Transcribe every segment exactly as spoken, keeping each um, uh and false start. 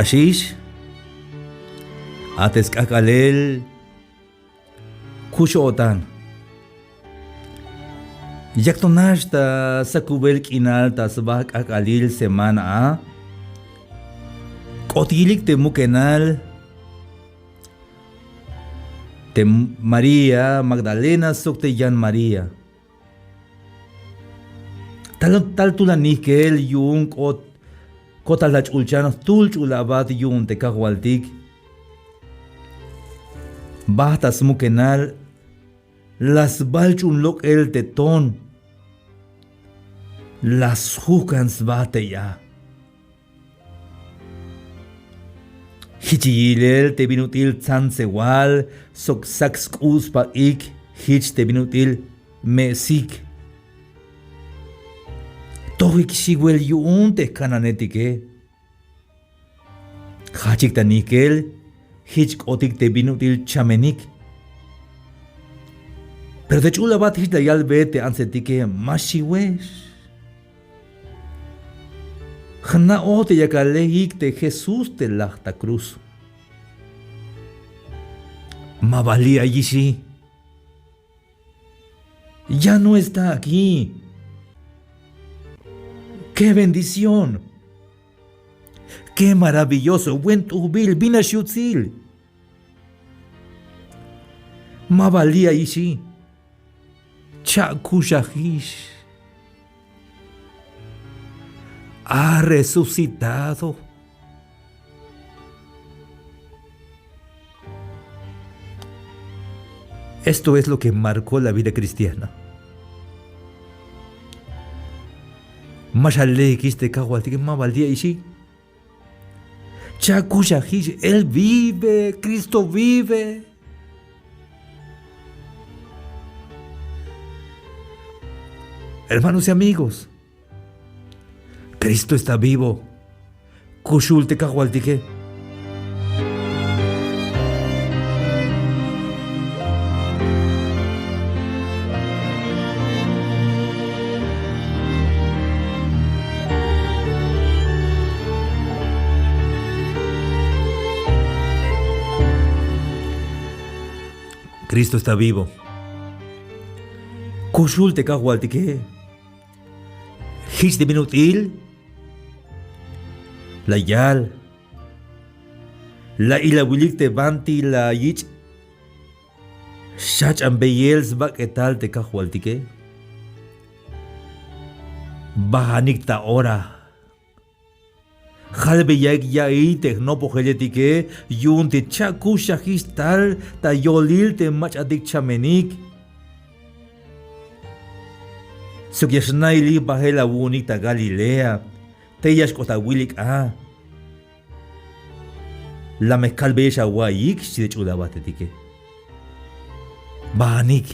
Axix, a te sk'ajk'alel kux-o'tan. Yak to nax ta sakubel k'inal ta sba k'ajk'alil semana a, k'ot yilik te mukenal te María Magdalena sok te yan María. Tal, tal tulan nijkel yu'un k'ot, k'ot tal ta ch'ulchan jtul ch'ul abat yu'un te Kajwaltik. Bajt ta smukenal, la sbalch'un lok'el te ton, la sjukan sba tey a. Jich yilel te bin ut'il tsantsewal sok sak sk'u' spak'ik, jich te bin ut'il me'sik. Tojik xiwel yu'un te jkananetike. Jajchik ta nijkel, jich k'otik te bin ut'il chamenik. Pero te ch'ul abat jich la yalbe te antsetike: ma xiwex. Jna'oj te yakal lejik te Jesús te laj ta cruz. Ma ba li' ayixi. Ya no está aquí. ¡Qué bendición! ¡Qué maravilloso! Buen t'ujbil, bin nax yutsil. Ma ba li' ayixi. Cha'kuxajix. Ha resucitado. Esto es lo que marcó la vida cristiana. Ma xalejikix te Kajwaltike, ma ba li' ayixi. Cha'kuxajix, Él vive, Cristo vive. Hermanos y amigos, Cristo está vivo. Kuxul te Kajwaltike. Cristo está vivo. Kuxul te Kajwaltike. Jich te bin ut'il la yal, la ilawilik te banti la yich' xchajch'ambeyel sbak'etal te Kajwaltike. Bajanik ta ora. Jalbeyaik ya'iy te jnopojeletike yu'un te cha'kuxajix tal ta yolil te mach'atik chamenik. Sok ya xnailix bajel awu'unik ta Galilea, tey ya xk'ot awilik a. La me kalbeyex awa'iyik, xchi te ch'ul abatetike. Bajanik.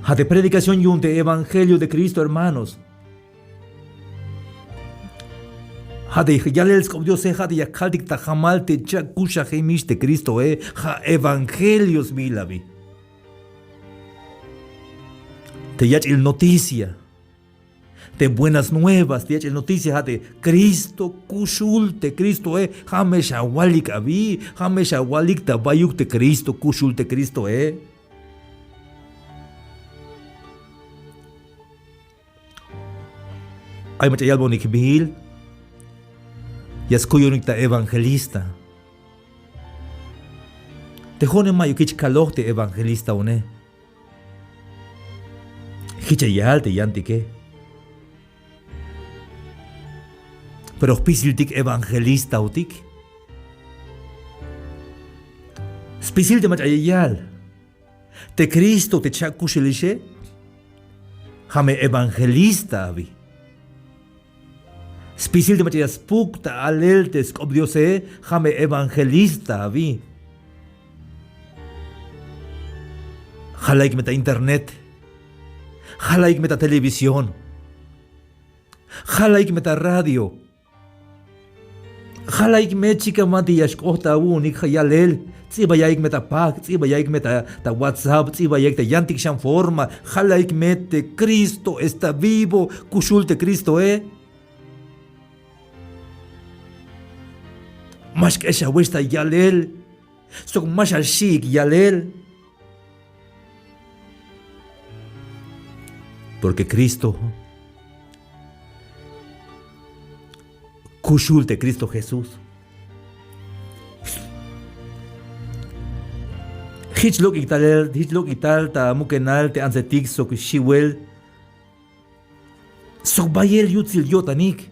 Ja' te predicación yu'un te evangelio de Cristo, hermanos. Ja' te yalel sk'op Diose, ja' te ya kaltik ta jamal te cha'kuxajemix te Cristoe, ja' evangelio sbiil abi. Te yach'il noticia, te buenas nuevas, te yach'il noticia, ja' te Cristo kuxul te Cristoe, ja' me xawalik abi, ja' me xawalik ta bayuk te Cristo kuxul te Cristoe. Ay mach'a yalbonik jbiil, ya skuyonik ta evangelista. Te jo'one ma'yuk jich kaloj te evangelistaone. Jich ya yal te yantike. Pero jpisiltik evangelistaotik. Spisil te mach'a ya yal te Cristo te cha'kuxelixe, ja' me evangelista abi. Spisil te mach'a ya spuk ta alel te sk'op Diose, ja' me evangelista abi. Jalaik me ta internet, jalaik me ta televisión, jalaik me ta radio. Jalaik me chikan banti ya xk'ot awu'unik ja' yalel. Ts'ibayaik me ta pajk, ts'ibayaik me ta, ta WhatsApp, ts'ibayaik ta yantik xan forma. Jalaik me te Cristo está vivo, kuxul te Cristoe. Ma xk'exawex ta yalel, sok ma xaxi'ik yalel. Porque Cristo kuxul te Cristo Jesús. Jich lok'ik talel, jich lok'ik tal ta mukenal te antsetik sok xiwel sok bayel yutsil yo'tanik.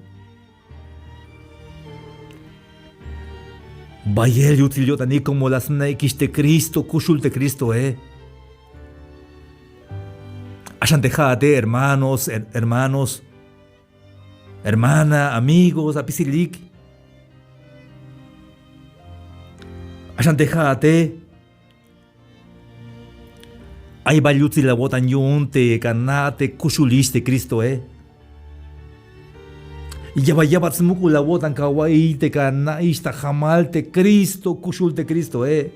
Bayel yutsil yo'tanik como la sna'ikix te Cristo, kuxul te Cristoe. Axan te ja'ate, hermanos, her- hermanos, hermana, amigos, apisilik. Axan te ja'ate, ay bal yutsil awo'tan yu'un te ka na' te kuxulix te Cristoe. Ya bal, ya bal smuk'ul awo'tan kawa'iy te ka na'ix ta jamal te Cristo, kuxul te Cristoe.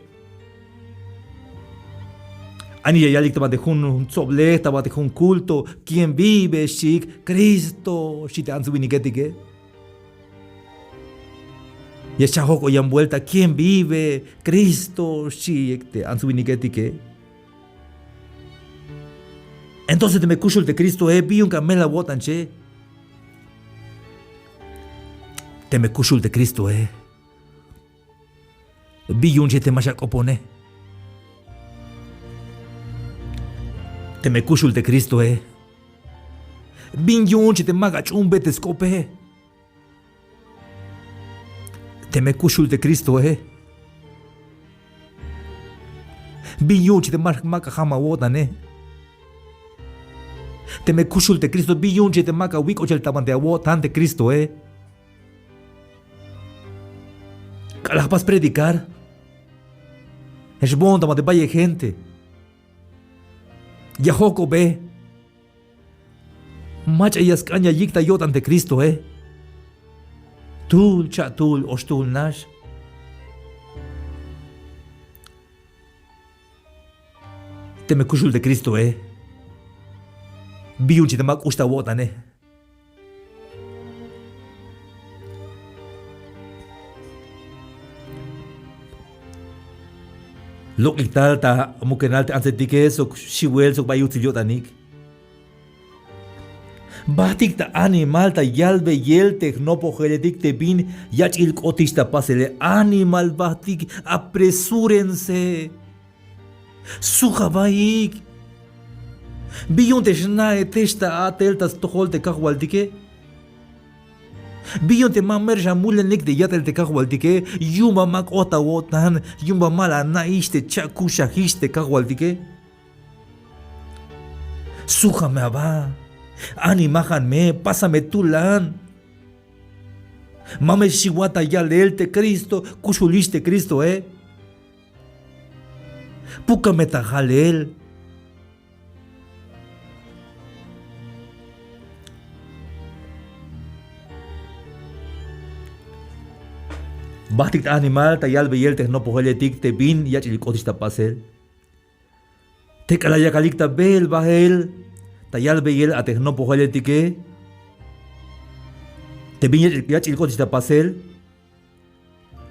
Ani ya yalik ta banti jun tsoblej, ta banti jun culto, ¿quién vive? Xchiik, Cristo, xchi te ants winiketike. Ya xchajok o yan vuelta, ¿quién vive? Cristo, xchi te ants winiketike. Entonces teme kuxul te Cristoe, bi yu'un ka mel awo'tan che. Teme kuxul te Cristoe, bi yu'un che te ma xak'opone. Teme kuxul te Cristoe, bin yu'un che te ma ka ch'uunbe te sk'ope. Teme kuxul te Cristoe, bin yu'un che te ma, ma ka jam awo'tane. Teme kuxul te Cristo, bin yu'un che te ma ka wik' ochel ta banti awo'tan te Cristoe. K'alal jpas predicar, xboon ta banti bayel gente, ya jojk'obe. Mach'a ya sk'an ya yik' ta yo'tan te Cristoe. Tul, cha'tul, oxtul nax. Teme kuxul te Cristoe, bi yu'un che te ma k'ux ta awo'tane. Lok'ik tal ta mukenal te antsetike sok xiwel sok bayel yutsil yo'tanik. Bajtik ta animal ta yalbeyel te jnopojeletik te bin yach'il k'otix ta pasele. Animal, bajtik, apresúrense. Suj abaik. Bi yu'un te xna'etex ta a'tel ta stojol te Kajwaltike. Bi yu'un te ma mero xamulenik te ya'tel te Kajwaltike. Yu'un ba ma k'ot awo'tan, yu'un ba ma la ana'ix te cha'kuxajix te Kajwaltike. Sujame aba, animajan me, pásame tulan. Ma me xiwat ta yalel te Cristo, kuxulix te Cristoe. Pukame ta jalel. Bajtik ta animal ta yalbeyel te jnopojeletik te bin yach'il k'otix ta pasel. Te k'alal yakalik ta beel bael ta yalbeyel a te jnopojeletike, te bin yach'il, yach'il k'otix ta pasel,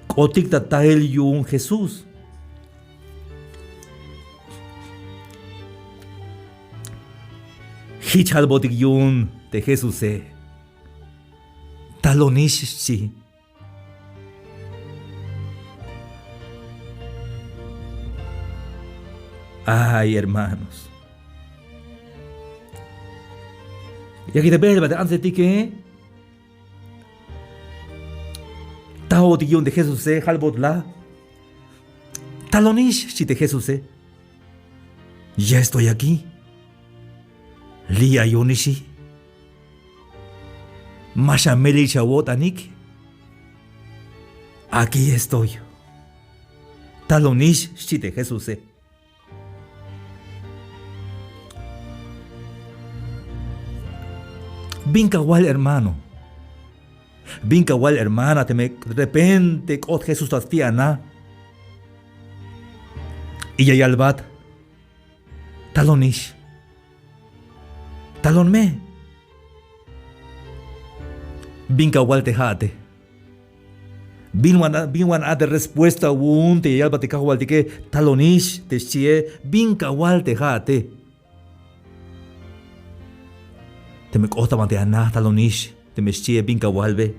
k'otik ta tael yu'un Jesús. Jich jalbotik yu'un te Jesuse: Talonix, xchi. Ay, hermanos. Yakik ta beel bael te antsetike, taotik yu'un te Jesuse, jalbot la. Talonix, xchi te Jesuse. Ya estoy aquí. Li' ayonixi. Ma xamelix awo'tanik. Aquí estoy. Talonix, xchi te Jesuse. Bin kawal, hermano. Bin kawal, hermana, teme repente k'ot Jesús ta sti' ana. Y ya yalbat: Talonix. Talon me. Bin kawal te ja'ate. Bin wan a te respuesta awu'un te ya yalbat te Kajwaltike: Talonix, te xchie, bin kawal te ja'ate. Teme k'ot ta banti ana, talonix, teme xchie, bin kawalbe.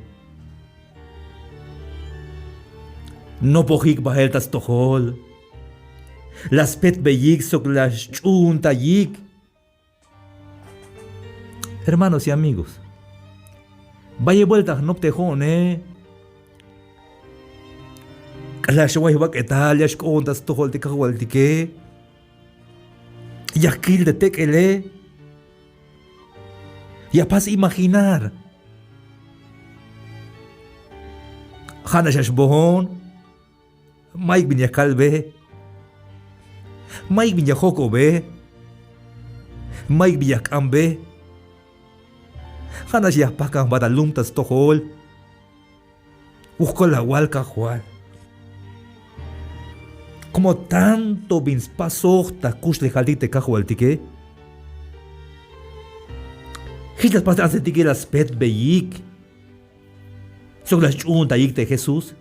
Nopojik bael ta stojol. La spetbeyik sok la sch'uuntayik. Hermanos y amigos, bayel buelta jnop te jo'one. K'alal xaway jbak'etal, ya xk'oon ta stojol te Kajwaltike. Ya jkil te tek'ele. Ya jpas imaginar. Ja'nax ya xboon. Mayuk bin ya kalbe. Mayuk bin ya jojk'obe. Mayuk bin ya jk'ambe. Ja'nax ya jpajk'an jba ta lum ta stojol. Wuj kol awal, Kajwal. Como tanto bin spasoj ta jkuxlejaltik te Kajwaltike. Jich la spas te antsetike, la spetbeyik sok la sch'uuntayik te Jesús.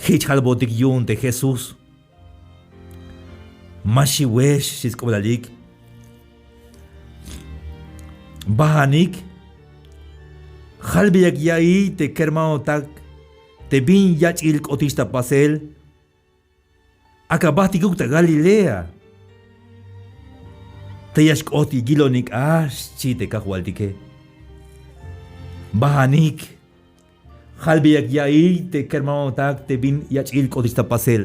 Jich jalbotik yu'un te Jesús: Ma xiwex, xchi sk'oplalik. Bajanik, jalbeyak ya'iy te kermanotak te bin yach'il k'otix ta pasel. Ak'a bajtikuk ta Galilea. Tey ya xk'ot yilonik a, xchi te Kajwaltike. Bajanik, jalbeyak ya'iy te kermanotak te bin yach'il k'otix ta pasel.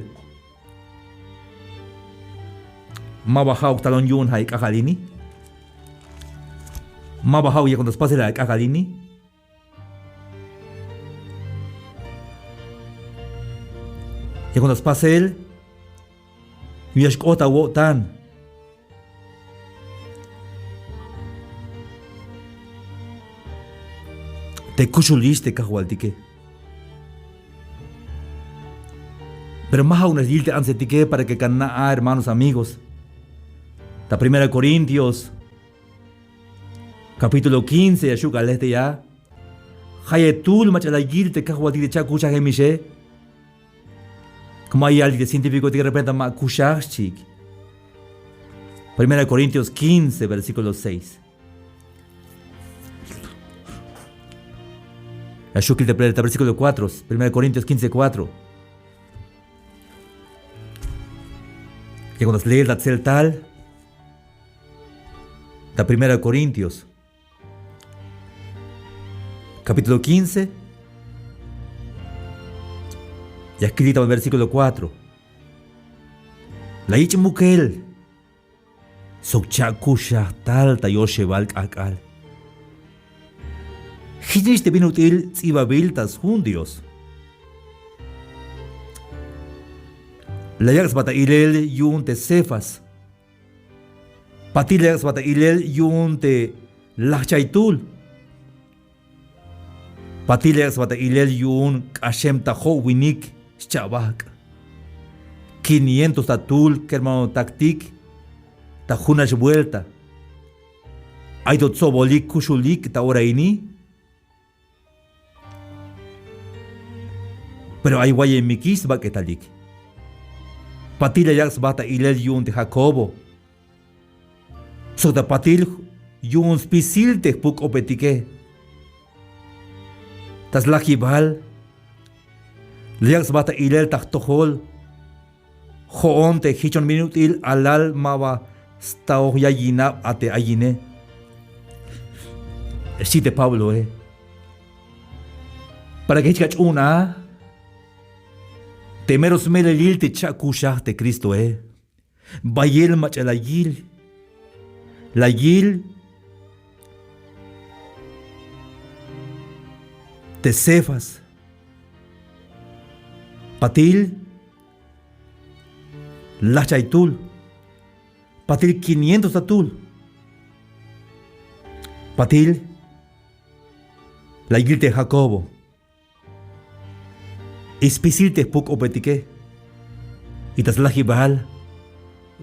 Maba ja'uk talon yu'un ja' ek'ajal ini. Maba ja'uk yakon ta spasel ja' ek'ajal ini. Yakon ta spasel yu'un ya xk'ot awo'tan te kuxulix te Kajwaltike. Pero ma ja'uk nax yil te antsetike para que kan na'a, hermanos, amigos. Ta Primera Corintios capítulo quince ya xju' k'alel te ya Jayeb tul mach'a la yil te Kajwaltik te cha'kuxajemixe. Como ay yal te científicotik, repente ma kuxaj xchiik. Primera Corintios quince, versículo seis. Ya xju' kil te versículo cuatro, Primera Corintios quince cuatro. Ya cuando lees la tseltal ta Primera Corintios capítulo quince, ya kil ta versículo cuatro. La yich' mukel sok cha'kuxaj tal ta yoxebal k'ajk'al. Jichnix te bin ut'il ts'ibabil ta sjun Dios. La yak' sba ta ilel yu'un te Cefas. Patil la yak' sba ta ilel yu'un te lajchaytul. Patil la yak' sba ta ilel yu'un k'axem ta jo'winik scha'bajk'. Quinientos ta tul kermanotaktik ta junax vuelta. Ay to tsobolik kuxulik ta ora ini. Pero ay wayemikix sbak'etalik. Patil la yak' sba ta ilel yu'un te Jacobo. Sok ta patil yu'un spisil te jpuk-k'opetike. Ta slajibal la yak' sba ta ilel ta jtojol. Jo'on te jichon bin ut'il alal maba staoj yayinab a te ayine. Xchi te Pabloe. Para que jich ka ch'uun a te mero smelelil te cha'kuxaj te Cristoe. Bayel mach'a la yil. La yil te Cefas. Patil lajchaytul. Patil quinientos ta tul. Patil la yil te Jacobo. Y spisil te jpuk-k'opetike. Y ta slajibal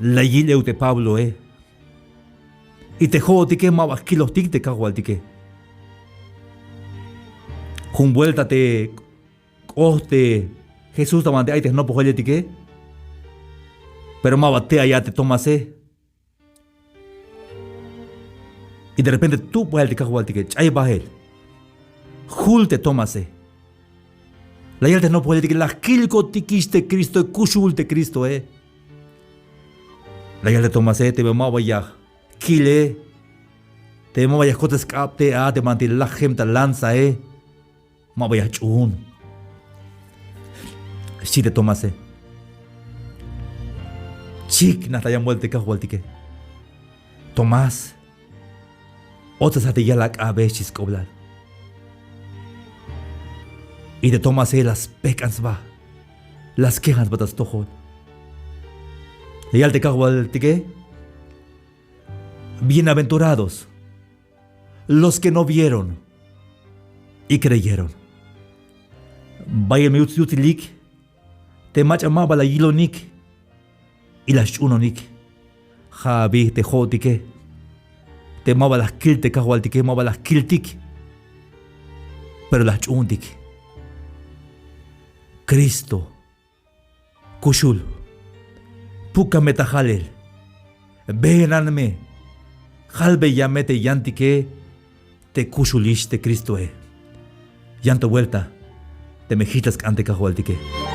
la yil euk te Pabloe. Y te jo'otike maba kilojtik te Kajwaltike. Jun buelta te k'ot te Jesús ta banti ay te jnopojeletike. Pero ma ba te ay a te Tomase. Y de repente tub bael te Kajwaltike, ch'ay bael. Jul te Tomase. La yal te jnopojeletike, la jkilkotikix te Cristoe, kuxul te Cristoe. La yal te Tomase, teme ma ba ya jkile, teme ma ba ya jkotes sk'ab te a te banti lajem ta lanzae, ma ba ya jch'uun, xchi te Tomase. Chiknaj ta yan buelta te Kajwaltike. Tomás, otsesa te yal ak'abe, xchi sk'oblal. Y te Tomase la spejk'an sba, la skejan sba ta stojol. La yal te Kajwaltike: Bienaventurados los que no vieron y creyeron. Bayel me yuts yutsilik te mach'a ma ba la yilonik y la sch'uunonik. Ja' abi te jo'otike te ma ba la jkil te Kajwaltike, ma ba la jkiltik, pero la jch'uuntik. Cristo kuxul. Puka me ta jalel. Beenan me. Jalbeya me te yantike te kuxulix te Cristoe. Yan to buelta teme jich la sk'an te Kajwaltike.